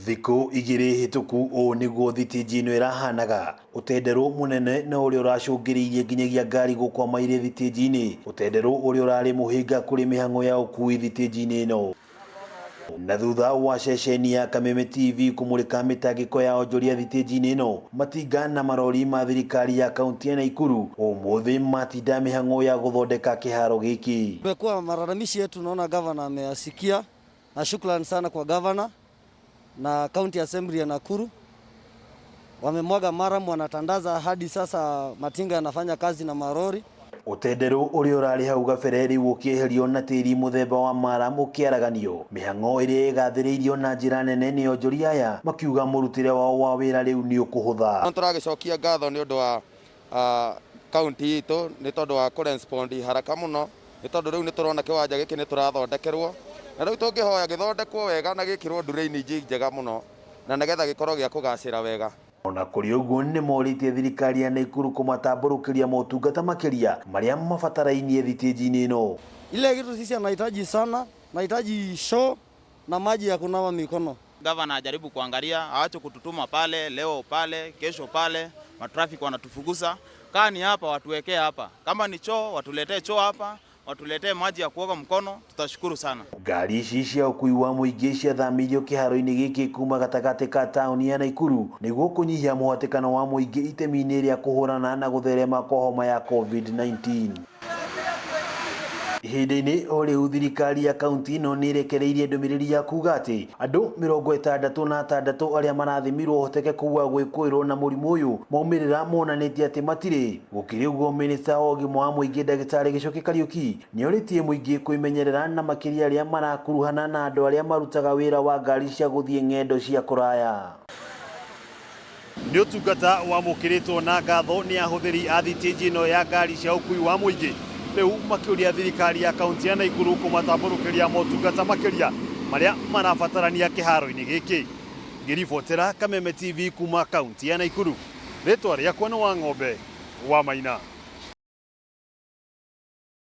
Thikũ igĩrĩ hĩtũku ũũ nĩguo thitĩnji ĩno ĩrahanaga, ũtenderũ mũnene na ũrĩa ũracũngĩrĩirie nginyagia ngari gũkwama irĩ thitĩnji-inĩ, ũtenderũ ũrĩa ũrarĩ mũhĩnga kũrĩ mĩhang'o ya ũkui thitĩnji-inĩ ĩno. Na thutha wa ceceni ya Kameme TV kũmũrĩka mĩtangĩko ya onjoria thitĩnji-inĩ ĩno, matinga na marori ma thirikari ya kaunti ya Naikuru ũmũthĩ matinda mĩhang'o ya gũthondeka kĩharo gĩkĩ. Tumekuwa malalamishi yetu, naona gavana ameyasikia na shukrani sana kwa gavana na county assembly ya Nakuru. Wamemwaga murram, wanatandaza hadi sasa, matinga yanafanya kazi na marori. Ũtenderũ ũrĩa ũrarĩ hau gabere rĩu ũkĩeherio na tĩri mũthemba wa murram ũkĩaraganio. Mĩhang'o ĩrĩa ĩgathĩrĩirio na njĩra nene nĩ onjoria aya makiuga mũrutĩre wao wa wĩra rĩu nĩ ũkũhũtha. Nĩ tũragĩcokia ngatho nĩ ũndũ wa kaunti itũ nĩ tondũ wa kũrespond haraka mũno, nĩ tondũ rĩu nĩ tũrona kĩwanja gĩkĩ nĩ tũrathondekerwo, na rĩu tũngĩhoya gĩthondekwo wega na gĩkĩrwo drainage njega mũno, na nĩgetha gĩkorwo gĩa kũgacĩra wega. Ona kũrĩ ũguo, nĩ morĩtie thirikari ya Naikuru kũmatambũrũkĩria motungata makĩria marĩa mabatarainie thitĩnji-inĩ ĩno. Ile kitu sisi anahitaji sana, nahitaji choo na maji ya kunawa mikono. Gavana ajaribu kuangalia, aache kututuma pale leo pale kesho pale, matrafiki wanatufukuza. Kaa ni hapa watuwekee hapa, kama ni choo watuletee choo hapa, watuletee maji ya kuoga mkono, tutashukuru sana. Ngari ici cia ũkui wa mũingĩ ciathamirio kĩharo-inĩ gĩkĩ kuma gatagatĩ ka taũni ya Naikuru nĩguo kũnyihia mũhatĩkano wa mũingĩ itemi-inĩ rĩa kũhũrana na gũtherema kwa homa ya COVID-19. Ihinda-inĩ o rĩu, thirikari ya kaunti ĩno nĩ ĩrekereirie ndũmĩrĩri ya kuga atĩ andũ 66 arĩa marathimirwo ũhotekeku wa gwĩkũĩrwo na mũrimũ ũyũ, maumĩrĩra monanĩtie atĩ matirĩ. Gũkĩrĩ ũguo, minista wa ũgima wa mũingĩ, Ndagĩtarĩ Gĩcuki Kariũki, nĩorĩtie mũingĩ kwĩmenyerera na makĩria arĩa marakuruhana na andũ arĩa marutaga wĩra wa ngari cia gũthiĩ ng'endo cia kũraya. Nĩ ũtungata wamũkĩrĩtwo na ngatho nĩ ahũthĩri a thitĩnji ĩno ya ngari cia ũkui wa mũingĩ, rĩu makĩũria thirikari ya kaunti ya Naikuru kũmatambũrũkĩria motungata makĩria marĩa marabatarania kĩharo-inĩ gĩkĩ. Ngĩribotera Kameme TV kuma kaunti ya Naikuru, rĩtwa rĩakwa nĩ Wang'ombe wa Maina.